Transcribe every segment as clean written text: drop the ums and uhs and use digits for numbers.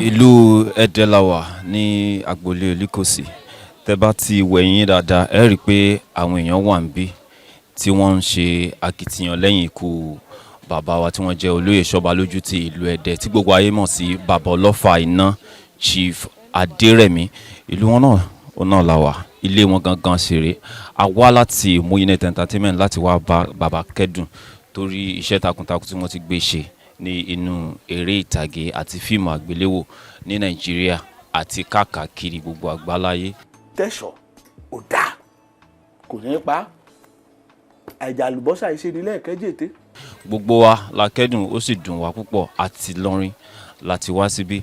Ìlú Ẹdẹ la wà ní agboolé Olúkòsì. Tẹ́ bá ti wẹ̀yìn dáadáa, ẹ rí i pé àwọn èèyàn wà níbí tí wọ́n ń ṣe akitiyan lẹ́yìn ikú bàbá wa tí wọ́n jẹ́ Olóyè Ṣọ́balójú ti ìlú Ẹdẹ, tí gbogbo ayé mọ̀ sí Bàbá Ọlọ́fà Iná, Chief Adérẹ̀mí. Ìlú wọn náà ó náà la wà, ilé wọn gangan ṣeré. A wá láti Moyinet Entertainment láti wá bá bàbá kẹ́dùn torí iṣẹ́ takuntakun tí wọ́n ti gbé ṣe ní inú eré ìtàgé àti fíìmù àgbéléwò ní Nàìjíríà àti káàkiri gbogbo àgbáláyé. Tẹ̀sọ̀ ò dáa, kò ní í pa àìjà àlùbọ́sà ìṣe ní lẹ́ẹ̀kẹ́jẹ̀tẹ́. Gbogbo wa la kẹ́dùn, ó sì dùn wá púpọ̀. Àti lọ́rin láti wá síbí.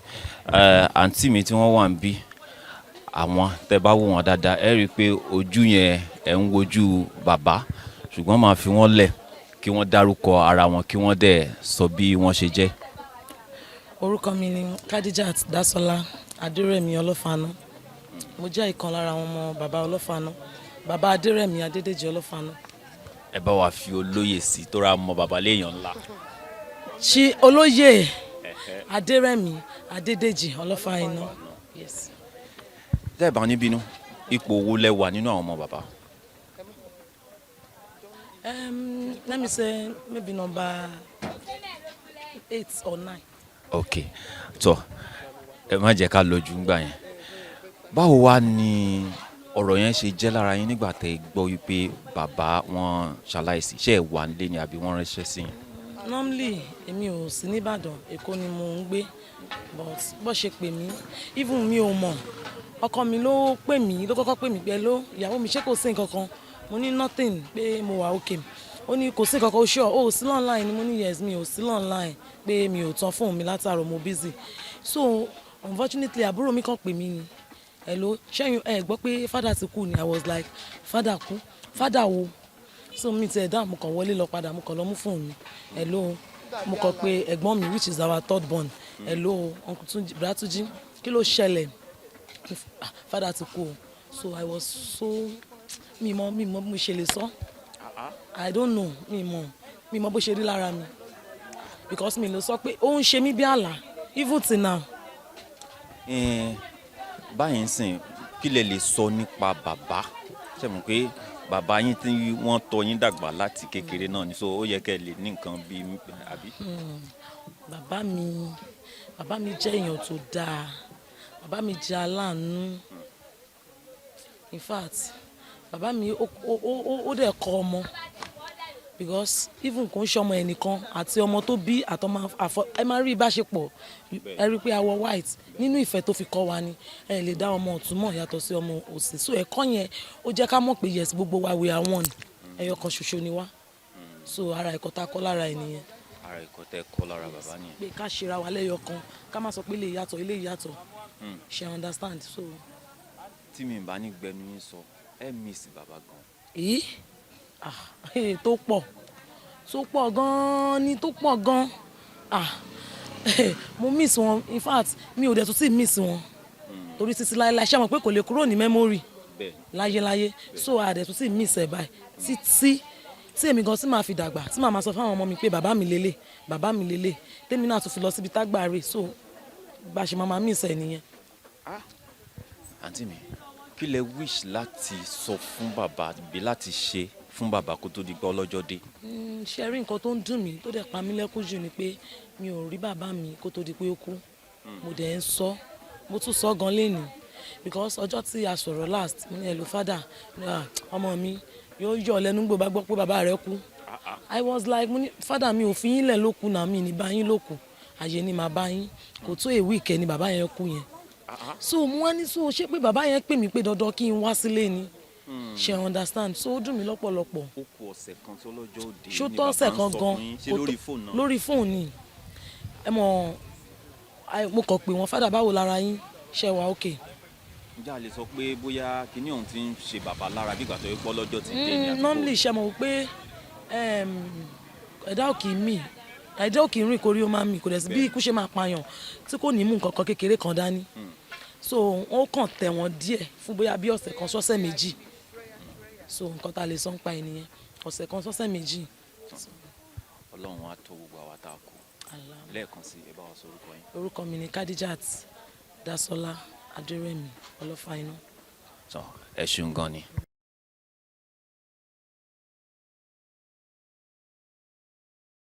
Àǹtí mi tí wọ́n wà níbí, àwọn tẹ́ bá wò wọ́n dáadáa, ẹ rí i pé ojú yẹn ẹ̀ ń wojú bàbá, ṣùgbọ́n máa fi wọ́n lẹ̀ kí wọ́n dárúkọ ara wọn, kí wọ́n dẹ̀ sọ bí wọ́n ṣe jẹ́. Orúkọ mi ni Kadijat Dasola Adérẹ̀mí Ọlọ́fààná. Mo jẹ́ ìkan lára àwọn ọmọ bàbá Ọlọ́fààná, Bàbá Adérẹ̀mí Adédèjì Ọlọ́fààná. Ẹ bá wa fi olóyè sí tó ra mọ bàbá léèyàn ńlá. Ṣí Olóyè Adérẹ̀mí Adédèjì Ọlọ́fààná, yes. Tẹ́ ẹ bá ní bínú, ipò wo lẹ wà nínú àwọn ọmọ bàbá? Let me say maybe number 8 or 9. Ok, tó ẹ má jẹ́ ká lọ jù ńgbà yẹn. Báwo wá ni ọ̀rọ̀ yẹn ṣe jẹ́ lára yín nígbà tẹ́ ẹ gbọ́ wípé bàbá wọn ṣaláìsí? Ṣé ẹ wà nílé ni àbí wọ́n ránṣẹ́ sí yín? Normally, èmi ò sí nìbàdàn, Èkó ni mo ń gbé, but bó ṣe pè mí, even mi ò mọ̀. Ọkọ mi ló pè mí, ló kọ́kọ́ pè mí pé, "Ló ìyàwó mi, ṣé kò sí nǹkan kan?" Mo ní nothing, pé mo wà okay. Ó ní, "Kò sí nǹkan kan, ó sure ó sí online ni?" Mo ní yes, mi ò sí online, pé mi ò tan fóònù mi látàárọ̀, mo busy. So unfortunately, àbúrò mi kàn pè mí ni, "Hello, ṣẹ́yìn ẹ gbọ́ pé father ti kú ni?" I was like, "Father kú? Father wo?" So mi ti ẹ̀ dáhùn, mo kàn wọlé lọ padà, mo kàn lọ mú fóònù mi. "Hello." Mo kàn pé ẹ̀gbọ́n mi, which is our third born. "Hello, Uncle Tunji, Brother Tunji, kí ló ṣẹlẹ̀?" "Ah, father ti kú o." So I was so, mi mọ bí mo ṣe lè sọ. I don't know. Mi mọ bó ṣe rí lára mi, because mi lè sọ pé ó ń ṣe mí bí àlá even till now. Báyìí ń sìn, kí lẹ lè sọ nípa bàbá? Ṣe mọ̀ pé bàbá yín tí wọ́n tọ́ yín dàgbà láti kékeré náà ni, so ó yẹ kẹ́ ẹ lè ní nǹkan bíi àbí? Bàbá mi jẹ́ èèyàn tó dáa. Bàbá mi jẹ́ aláàánú. In fact, bàbá mi ó dẹ̀ kọ́ ọmọ, because even kò ń ṣe ọmọ ẹnìkan àti ọmọ tó bí àtọmọ àfọ. Ẹ máa rí ìbáṣepọ̀, ẹ rí i pé àwọ̀ white nínú ìfẹ́ tó fi kọ́ wa ni. Ẹ lè dá ọmọ ọ̀tún mọ̀ yàtọ̀ sí ọmọ òsì. So ẹ̀kọ́ yẹn, ó jẹ́ ká mọ̀ pé yes, gbogbo wa, we are one, ẹyọ kan ṣoṣo ni wá. So ara ẹ̀kọ́ tá a kọ́ lára ẹ̀ nìyẹn. Ara ẹ̀kọ́ tẹ́ kọ́ lára bàbá nìyẹn. Pé ká ṣera wa lẹ́yọ kan, ká má sọ pé ilé yàtọ̀, ilé yàtọ̀, ṣe understand? So. Tí mi bá ní gbẹnu yín sọ, ẹ miss bàbá gan. Èyí, ah, tó pọ̀, tó pọ̀ gan-an ni, tó pọ̀ gan-an. Ah, mo miss wọn. In fact, mi ò dẹ̀ tún sí miss wọn torí títí láéláé, ṣé mọ̀ pé kò lè kúrò ní memory láyéláyé? So a dẹ̀ tún sí miss ẹ̀ báyìí títí tí èmi gan tí màá fi dàgbà, tí màá máa sọ fáwọn ọmọ mi pé bàbá mi lélẹ̀, bàbá mi lélẹ̀, tèmi náà tún fi lọ síbi tágbà rè. So bá a ṣe máa máa miss ẹ̀ nìyẹn. Àǹtí mi, kí lẹ wish láti sọ fún bàbá bí láti ṣe fún bàbá kó tó di pé ọlọ́jọ́ dé? Ṣe rí nǹkan tó ń dùn mí, tó dẹ̀ pa mí lẹ́kún jù ni pé mi ò rí bàbá mi kó tó di pé ó kú. Mo dẹ̀ ń sọ, mo tún sọ gan lénìí, because ọjọ́ tí a sọ̀rọ̀ last, mo ní, "Hello, father." "Ọmọ mi, yóò yọ̀ lẹ́nu gbò bá gbọ́ pé bàbá rẹ̀ kú." I was like, mo ní, "Father, mi ò fi yín lẹ̀ lókun náà, mi ní bá yín lókun, àyè ni màá bá yín." Kò tó a week ni bàbá yẹn kú yẹn. So mo wá ní, so ṣé pé bàbá yẹn pè mí pé dandan kí n wá sílé ni? Ṣe understand? So ó dùn mí lọ́pọ̀lọpọ̀. Ó kù ọ̀sẹ̀ kan tí ọlọ́jọ́ òde ṣó ni tó ọ̀sẹ̀ bàbá kan ń sọ gan fún yín? Ṣé lórí fóònù náà? Lórí fóònù ni. Ẹ mọ̀, mo kàn pé wọ́n, "Father, báwo lára yín? Ṣe wà okay?" Ǹjẹ́ a lè sọ pé bóyá kinní ọ̀hún ti ń ṣe bàbá lára bí ìgbà tó yẹ pé ọlọ́jọ́ ti dé ní àdúgbò? Normally, ṣe mọ̀ pé ẹ̀dá ò kì í mì, ẹ̀dá ò kì í rìn kórí ó máa mì. Kò dẹ̀ sí bí ikú ṣe máa pààyàn tí kò ní mú nǹkan kan kékeré kan dání. So wọ́n kàn tẹ̀ wọ́n díẹ̀ fún bóyá bí ọ̀sẹ̀ kan sọ́sẹ̀ 2. So nǹkan tá a lè sọ ń pa ẹ̀ nìyẹn, ọ̀sẹ̀ kan sọ́sẹ̀ 2. Ọlọ́run á tó gbogbo àwa tá a kú. Allah. Lẹ́ẹ̀kan sí, ẹ bá wa sọ orúkọ yín. Orúkọ mi ni Kadijat Dasola Adérẹ̀mí Ọlọ́fàiná. So, ẹ ṣeun gan ni.